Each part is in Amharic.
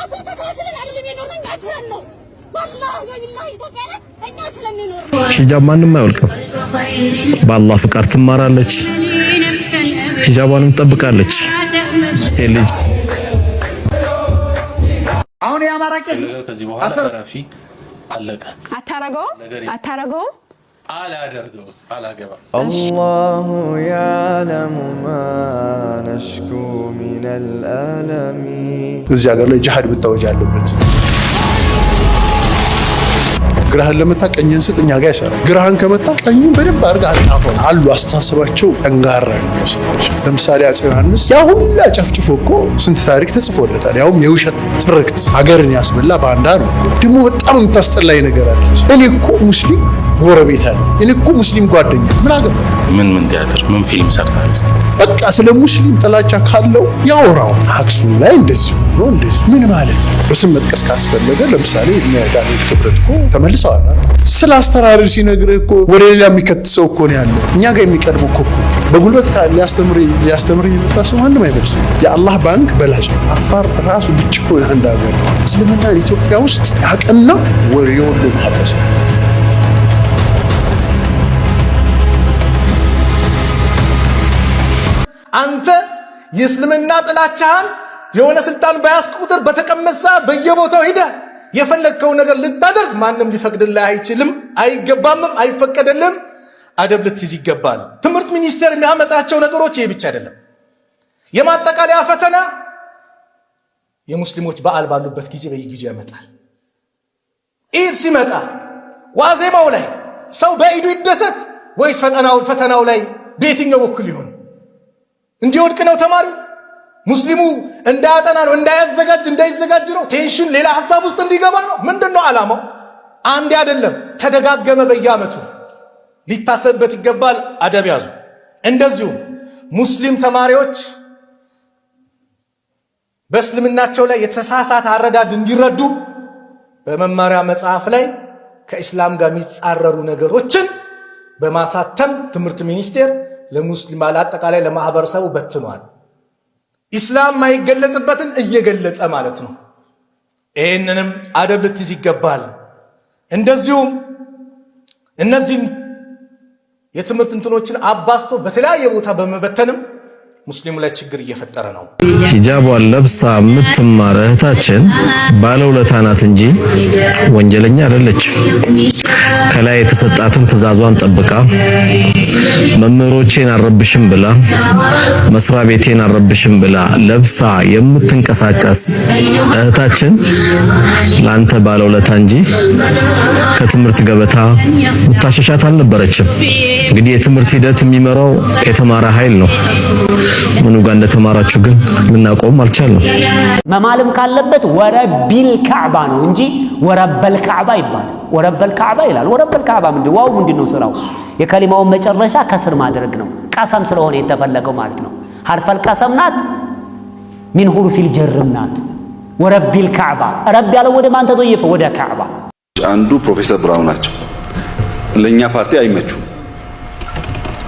እኮ ተከታትለን አይደለም የኖርነው፣ እኛ ችለን ነው። ወላሂ ወቢላሂ ኢትዮጵያ ላይ እኛ ችለን የኖርነው። ሂጃብ ማንም አይወልቅም። በአላህ ፍቃድ ትማራለች፣ ሂጃቧንም ትጠብቃለች። ሴት ልጅ አሁን የአማራ ቄስ ከዚህ በኋላ ረፊ አለቀ። አታረገውም? አታረገውም? አላደርገውም፣ አላገባም። الله يعلم ما نشكو من الألم። እዚህ ሀገር ላይ ጅሃድ መታወጅ አለበት። ግራህን ለመታ ቀኝን ስጥ፣ እኛ ጋር አይሰራም። ግራህን ከመታ ቀኙን በደንብ አድርገህ አጣፈው አሉ። አስተሳሰባቸው ጠንጋራ የሆኑ ሰዎች። ለምሳሌ አፄ ዮሐንስ ያ ሁላ ጨፍጭፎ እኮ ስንት ታሪክ ተጽፎለታል። ያውም የውሸት ትርክት ሀገርን ያስበላ ባንዳ ነው። ደግሞ በጣም የምታስጠላኝ ነገር አለች። እኔ እኮ ሙስሊም ጎረቤት አለ፣ እኔ እኮ ሙስሊም ጓደኛ ምን አገባ? ምን ምን ቲያትር ምን ፊልም ሰርተሃል? እስቲ በቃ ስለ ሙስሊም ጥላቻ ካለው ያወራው። አክሱም ላይ እንደዚህ ሆኖ እንደዚህ ምን ማለት ነው? በስም መጥቀስ ካስፈለገ ለምሳሌ እነ ዳንኤል ክብረት እኮ ተመልሰዋል አይደል? ስለ አስተራረድ ሲነግርህ እኮ ወደ ሌላ የሚከት ሰው እኮ ነው ያለው። እኛ ጋር የሚቀድሙ እኮ በጉልበት ሊያስተምር ሊያስተምር የመጣ ሰው ማንም አይመልስም። የአላህ ባንክ በላጭ ነው። አፋር ራሱ ብቻውን አንድ ሀገር ነው። እስልምና ኢትዮጵያ ውስጥ ያቀናው የወሎ ማህበረሰብ። አንተ የእስልምና ጥላቻህን የሆነ ስልጣን በያዝክ ቁጥር በተቀመጥክ ሰዓት በየቦታው ሂደህ የፈለግከው ነገር ልታደርግ ማንም ሊፈቅድልህ አይችልም፣ አይገባምም፣ አይፈቀደልህም። አደብ ልትይዝ ይገባል። ትምህርት ሚኒስቴር የሚያመጣቸው ነገሮች ይሄ ብቻ አይደለም። የማጠቃለያ ፈተና የሙስሊሞች በዓል ባሉበት ጊዜ በየጊዜው ያመጣል። ኢድ ሲመጣ ዋዜማው ላይ ሰው በኢዱ ይደሰት ወይስ ፈተናው ላይ በየትኛው በኩል ይሆን? እንዲወድቅ ነው ተማሪው? ሙስሊሙ እንዳያጠና ነው? እንዳያዘጋጅ እንዳይዘጋጅ ነው? Tension ሌላ ሀሳብ ውስጥ እንዲገባ ነው? ምንድን ነው ዓላማው? አንዴ አይደለም፣ ተደጋገመ በየዓመቱ። ሊታሰብበት ይገባል። አደብ ያዙ። እንደዚሁም ሙስሊም ተማሪዎች በእስልምናቸው ላይ የተሳሳተ አረዳድ እንዲረዱ በመማሪያ መጽሐፍ ላይ ከኢስላም ጋር የሚጻረሩ ነገሮችን በማሳተም ትምህርት ሚኒስቴር ለሙስሊም አጠቃላይ ለማህበረሰቡ በትኗል። ኢስላም ማይገለጽበትን እየገለጸ ማለት ነው። ይህንንም አደብ ልትይዝ ይገባል። እንደዚሁም እነዚህን የትምህርት እንትኖችን አባዝቶ በተለያየ ቦታ በመበተንም ሙስሊሙ ላይ ችግር እየፈጠረ ነው። ሂጃቧን ለብሳ የምትማር እህታችን ባለውለታ ናት እንጂ ወንጀለኛ አይደለችም። ከላይ የተሰጣትን ትዕዛዟን ጠብቃ መምህሮቼን አልረብሽም ብላ፣ መስሪያ ቤቴን አልረብሽም ብላ ለብሳ የምትንቀሳቀስ እህታችን ላንተ ባለውለታ እንጂ ከትምህርት ገበታ ምታሸሻት አልነበረችም። እንግዲህ የትምህርት ሂደት የሚመራው የተማረ ኃይል ነው። ምኑ ጋር እንደተማራችሁ ግን ልናቆም አልቻልንም። መማልም ካለበት ورب الكعبة ነው እንጂ ورب الكعبة ይባላል። ورب الكعبة ይላል። ورب الكعبة ምንድን ዋው ምንድን ነው ስራው? የከሊማውን መጨረሻ ከስር ማድረግ ነው። ቀሰም ስለሆነ የተፈለገው ማለት ነው። حرف القسم ናት፣ من حروف الجر ም ናት። ورب الكعبة رب ያለው ወደ ማን ተጠየፈ? ወደ ካዕባ። አንዱ ፕሮፌሰር ብርሃኑ ናቸው። ለኛ ፓርቲ አይመቹም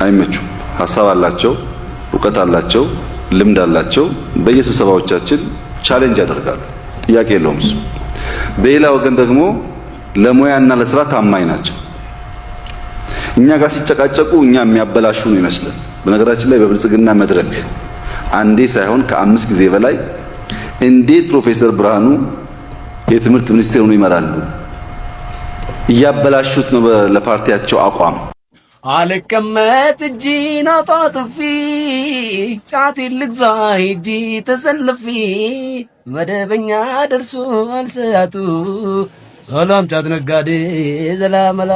አይመቹም። ሀሳብ አላቸው፣ እውቀት አላቸው፣ ልምድ አላቸው። በየስብሰባዎቻችን challenge ያደርጋሉ። ጥያቄ የለውም እሱ። በሌላ ወገን ደግሞ ለሙያና ለስራ ታማኝ ናቸው። እኛ ጋር ሲጨቃጨቁ እኛ የሚያበላሹ ነው ይመስላል። በነገራችን ላይ በብልጽግና መድረክ አንዴ ሳይሆን ከአምስት ጊዜ በላይ እንዴት ፕሮፌሰር ብርሃኑ የትምህርት ሚኒስቴር ሆኖ ይመራሉ? እያበላሹት ነው ለፓርቲያቸው አቋም። አልቀመጥ እጄን አጣጥፌ ጫቴን ልግዛ ሄጄ ተሰልፌ መደበኛ ደርሶ አልሰዓቱ ሰላም ጫት ነጋዴ ዘላመላ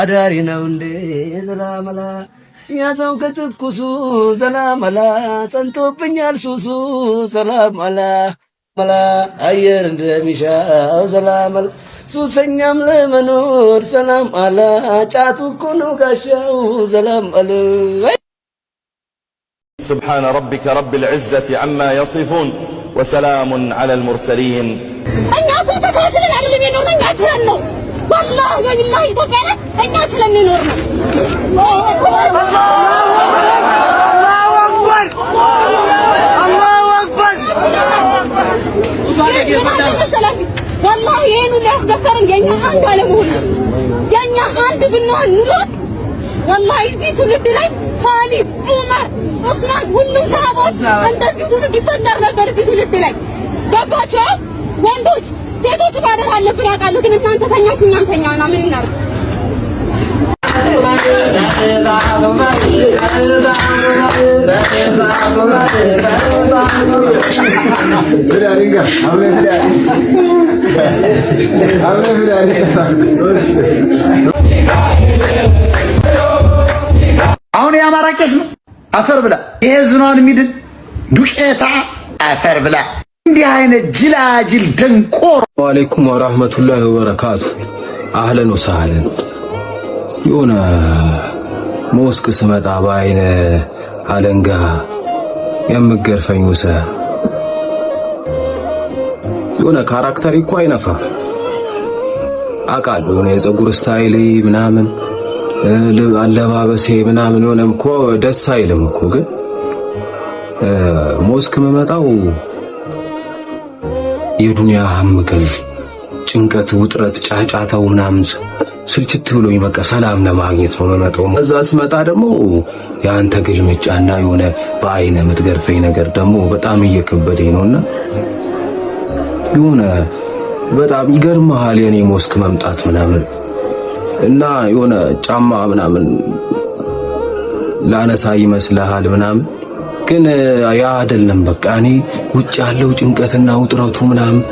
አዳሪ ነው እንዴ ዘላመላ ያዘው ከትኩሱ ዘላመላ ጸንቶብኛል ሱሱ ሰላመላ መላ አየር እንደሚሻው ሰላመላ ሱሰኛም ለመኖር ሰላም አላ ጫቱ እኮ ነው ጋሻው ሰላም አለ። سبحان ربك رب العزة عما يصفون وسلام على المرسلين። እኛ እኮ ተከታትለን አይደለም የኖርነው፣ እኛ ችለን ነው። ወላሂ ወቢላሂ ኢትዮጵያ ላይ እኛ ችለን የኖርነው። الله أكبر الله أكبر። መሰላችሁ? ወላሂ ይሄን ሁሉ ያስደፈረን የኛ አንድ አለመሆን ነው። የኛ አንድ ብንሆን ኑሮ ወላሂ እዚህ ትውልድ ላይ ካሊድ፣ ዑመር፣ ዑስማን ሁሉም ሰሃባዎች እንደዚህ ትውልድ ይፈጠር ነበር። እዚህ ትውልድ ላይ ገባችሁ? ወንዶች ሴቶች ማደር አለብን አውቃለሁ። ግን እናንተ ተኛችሁ፣ እኛም ተኛና ምን እናድርግ? አሁን የአማራ ቄስ ነው። አፈር ብላ። ይሄ ህዝብ ነው የሚድን ዱቄታ አፈር ብላ። እንዲህ አይነት ጅላጅል ደንቆሮ። وعليكم ورحمة الله وبركاته። أهلا وسهلا። የሆነ mosque ስመጣ በአይነ አለንጋ የምገርፈኝ ውሰ የሆነ character እኮ አይነፋም አውቃለሁ። የሆነ የፀጉር style ኤ ምናምን አለባበሴ ምናምን የሆነም እኮ ደስ አይልም እኮ፣ ግን mosque የምመጣው የዱንያ ሀምቅን ጭንቀት፣ ውጥረት፣ ጫጫታው ምናምን ስልችት ብሎኝ በቃ ሰላም ለማግኘት ነው የምመጣው። እዛ ስመጣ ደግሞ የአንተ ግልምጫና የሆነ በአይነ የምትገርፈኝ ነገር ደግሞ በጣም እየከበደኝ ነውና የሆነ በጣም ይገርምሃል የኔ mosque መምጣት ምናምን እና የሆነ ጫማ ምናምን ላነሳ ይመስልሃል ምናምን፣ ግን ያ አይደለም። በቃ እኔ ውጭ ያለው ጭንቀትና ውጥረቱ ምናምን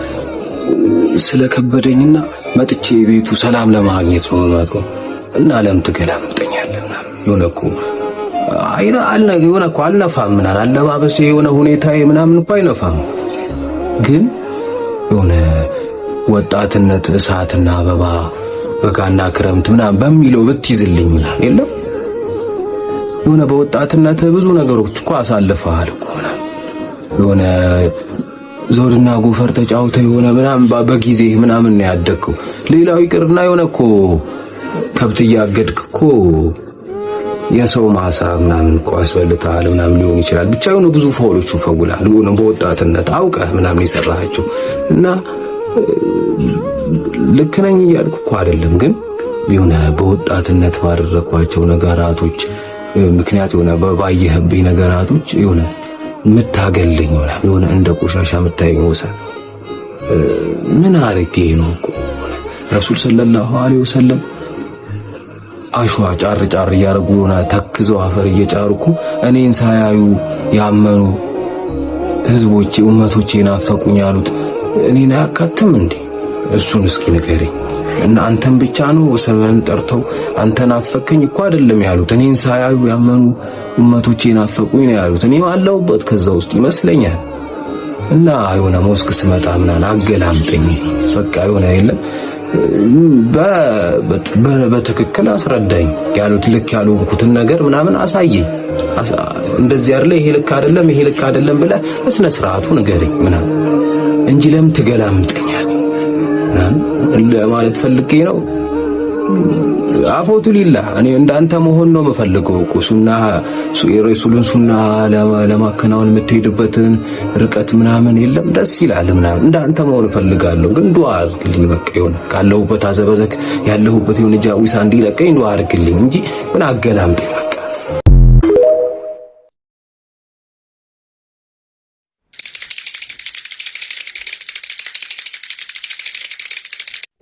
ስለከበደኝና መጥቼ ቤቱ ሰላም ለማግኘት ነው የምመጣው። እና ለምን ትገላምጠኛለህ ምናምን የሆነ እኮ አይና አልነ የሆነ እኮ አልነፋም ምናምን አለባበሴ የሆነ ሁኔታዬ ምናምን እኮ አይነፋም፣ ግን የሆነ ወጣትነት እሳትና አበባ በጋና ክረምት ምናምን በሚለው ብትይዝልኝ ምናምን የለም የሆነ በወጣትነት ብዙ ነገሮች እኮ አሳልፈሃል እኮ ምናምን የሆነ ዘውድና ጎፈር ተጫውተ የሆነ ምናምን በጊዜ ምናምን ነው ያደግከው። ሌላው ይቅርና የሆነ እኮ ከብት እያገድክ እኮ የሰው ማሳ ምናምን እኮ አስበልተሃል ምናምን ሊሆን ይችላል። ብቻ የሆነ ብዙ ፋውሎች ፈውላል። የሆነ በወጣትነት አውቀህ ምናምን የሰራሃቸው እና ልክ ነኝ እያልኩ እኮ አይደለም፣ ግን የሆነ በወጣትነት ባደረኳቸው ነገራቶች ምክንያት የሆነ ባየህብኝ ነገራቶች የሆነ የምታገልኝ የሆነ እንደ ቆሻሻ የምታየኝ ወሰን ምን አድርጌ ነው እኮ ረሱል صلى الله عليه وسلم አሸዋ ጫር ጫር እያደረጉ የሆነ ተክዘው አፈር እየጫሩ እኮ እኔን ሳያዩ ያመኑ ህዝቦቼ ኡመቶቼ ናፈቁኝ ያሉት እኔን አያካትም እንዴ? እሱን እስኪ ንገረኝ። እና አንተን ብቻ ነው ስምህን ጠርተው አንተ ናፈከኝ እኮ አይደለም ያሉት። እኔን ሳያዩ ያመኑ ኡመቶቼ ናፈቁኝ ነው ያሉት። እኔ አለሁበት ከዛ ውስጥ ይመስለኛል። እና የሆነ mosque ስመጣ ምናምን አገላምጠኝ በቃ የሆነ የለም በትክክል አስረዳኝ ያሉት ልክ ያልሆንኩትን ነገር ምናምን አሳየኝ። እንደዚህ አይደለ፣ ይሄ ልክ አይደለም፣ ይሄ ልክ አይደለም ብለህ በስነ ስርዓቱ ንገረኝ ምናምን እንጂ ለምን ትገላምጠኛለህ ለማለት ፈልጌ ነው። አፎቱ ሊላ እኔ እንዳንተ መሆን ነው የምፈልገው እኮ ሱና የረሱልን ሱና ለማከናወን የምትሄድበትን ርቀት ምናምን የለም ደስ ይላል ምናምን እንዳንተ መሆን እፈልጋለሁ። ግን ዱዓ አድርግልኝ በቃ የሆነ ካለሁበት አዘበዘክ ያለሁበት የሆነ ጃዊሳ እንዲለቀኝ ዱዓ አድርግልኝ እንጂ ምን አገላምጠኝ በቃ።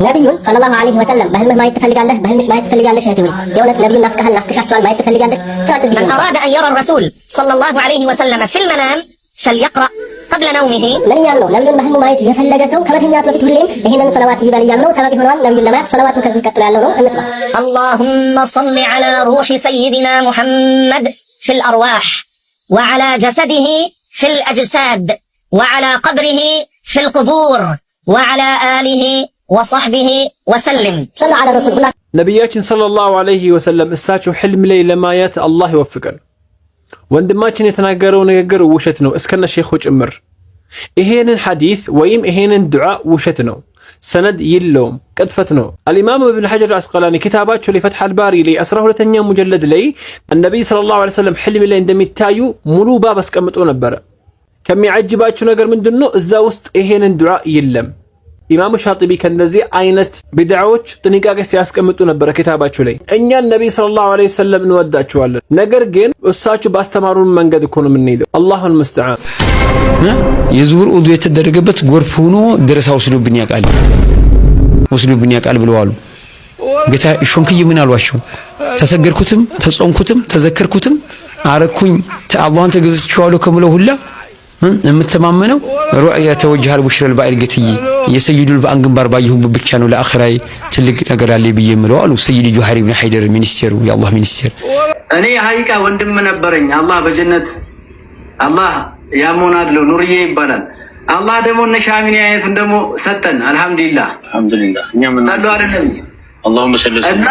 ነቢዩን صلى الله عليه وسلم በህልምህ ማየት ትፈልጋለህ? በህልምሽ ማየት ትፈልጋለሽ? እህቴ ሆይ የእውነት ነቢዩን ናፍቀሃል፣ ናፍቀሻቸዋል፣ ማየት ትፈልጋለች? ቻት من أراد أن يرى الرسول صلى الله عليه وسلم في المنام فليقرأ قبل نومه ምን እያሉ ነው? ነቢዩን በህልሙ ማየት የፈለገ ሰው ከመተኛቱ በፊት ሁሌም ይህንን ሰለዋት ይበል እያሉ ነው። ሰበብ ይሆነዋል ነቢዩን ለማየት። ሰለዋቱ ከዚህ ቀጥሎ ያለው ነው። እንስማ። اللهم صل على روح سيدنا محمد في الأرواح وعلى جسده في الأجساد وعلى قبره في القبور وعلى آله وصحبه وسلم። صلوا على الرسول። ነቢያችን صلى الله عليه وسلم እሳቸው ሕልም ላይ ለማየት አላህ ይወፍቀን። ወንድማችን የተናገረው ንግግር ውሸት ነው እስከነ ሼኹ ጭምር። ይሄንን ሐዲስ ወይም ይሄንን ዱዓ ውሸት ነው፣ ሰነድ የለውም፣ ቅጥፈት ነው። አልኢማም ኢብን ሐጀር አስቀላኒ ኪታባቸው ላይ ፈትሐል ባሪ ላይ 12ኛ مجلد ላይ ነቢይ صلى الله عليه وسلم ሕልም ላይ እንደሚታዩ ሙሉ ባብ አስቀምጦ ነበረ። ከሚያጅባችሁ ነገር ምንድነው? እዛ ውስጥ ይሄንን ዱዓ የለም። ኢማሙ ሻጢቢ ከእንደዚህ አይነት ቢድዓዎች ጥንቃቄ ሲያስቀምጡ ነበረ ኪታባቸው ላይ። እኛን ነቢይ صلى الله عليه وسلم እንወዳቸዋለን፣ ነገር ግን እሳቸው ባስተማሩን መንገድ እኮ ነው የምንሄደው። الله المستعان። የዙሁር ውዱ የተደረገበት ጎርፍ ሆኖ ደረሳ ወስዶብኝ ያውቃል ብለዋሉ። ጌታ ሾንክዬ ምን አሏቸው? ተሰገድኩትም ተጾምኩትም ተዘከርኩትም አረኩኝ አላህን ተገዝቼዋለሁ ከምለው ሁላ የምተማመነው رؤية وجه البشرى البائن ጌትዬ የሰይዱል በአን ግንባር ባየሁበት ብቻ ነው ለአኺራይ ትልቅ ነገር አለ ብዬ የምለው አሉ። ሰይድ ጆሃሪ ብን ሐይደር ሚኒስቴሩ፣ የአላህ ሚኒስቴር። እኔ ሀይቃ ወንድም ነበረኝ። አላህ በጀነት አላህ ያሞን አድለው ኑርዬ ይባላል። አላህ ደግሞ እነ ሻሚኒ አይነቱን ደግሞ ሰጠን። አልሐምዱሊላህ፣ አልሐምዱሊላህ። ሰሉ አለ ነቢ እና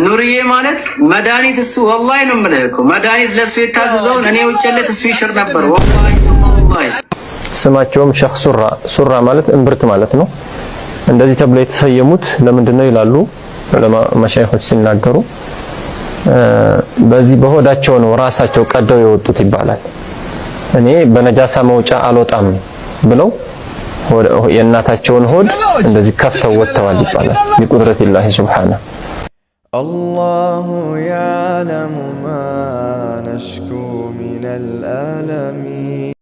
ኑርዬ ማለት መድኃኒት እሱ ወላሂ ነው የምልህ እኮ መድኃኒት ለእሱ የታዘዘውን እኔ ውጭለት እሱ ይሽር ነበር። ወላሂ ሱማ ወላሂ። ስማቸውም ሸህ ሱራ፣ ሱራ ማለት እምብርት ማለት ነው። እንደዚህ ተብለው የተሰየሙት ለምንድን ነው ይላሉ ዑለማ መሻይኾች ሲናገሩ፣ በዚህ በሆዳቸው ነው ራሳቸው ቀደው የወጡት ይባላል። እኔ በነጃሳ መውጫ አልወጣም ብለው የእናታቸውን ሆድ እንደዚህ ከፍተው ወጥተዋል ይባላል። بقدرة الله سبحانه። الله يعلم ما نشكو من الألم.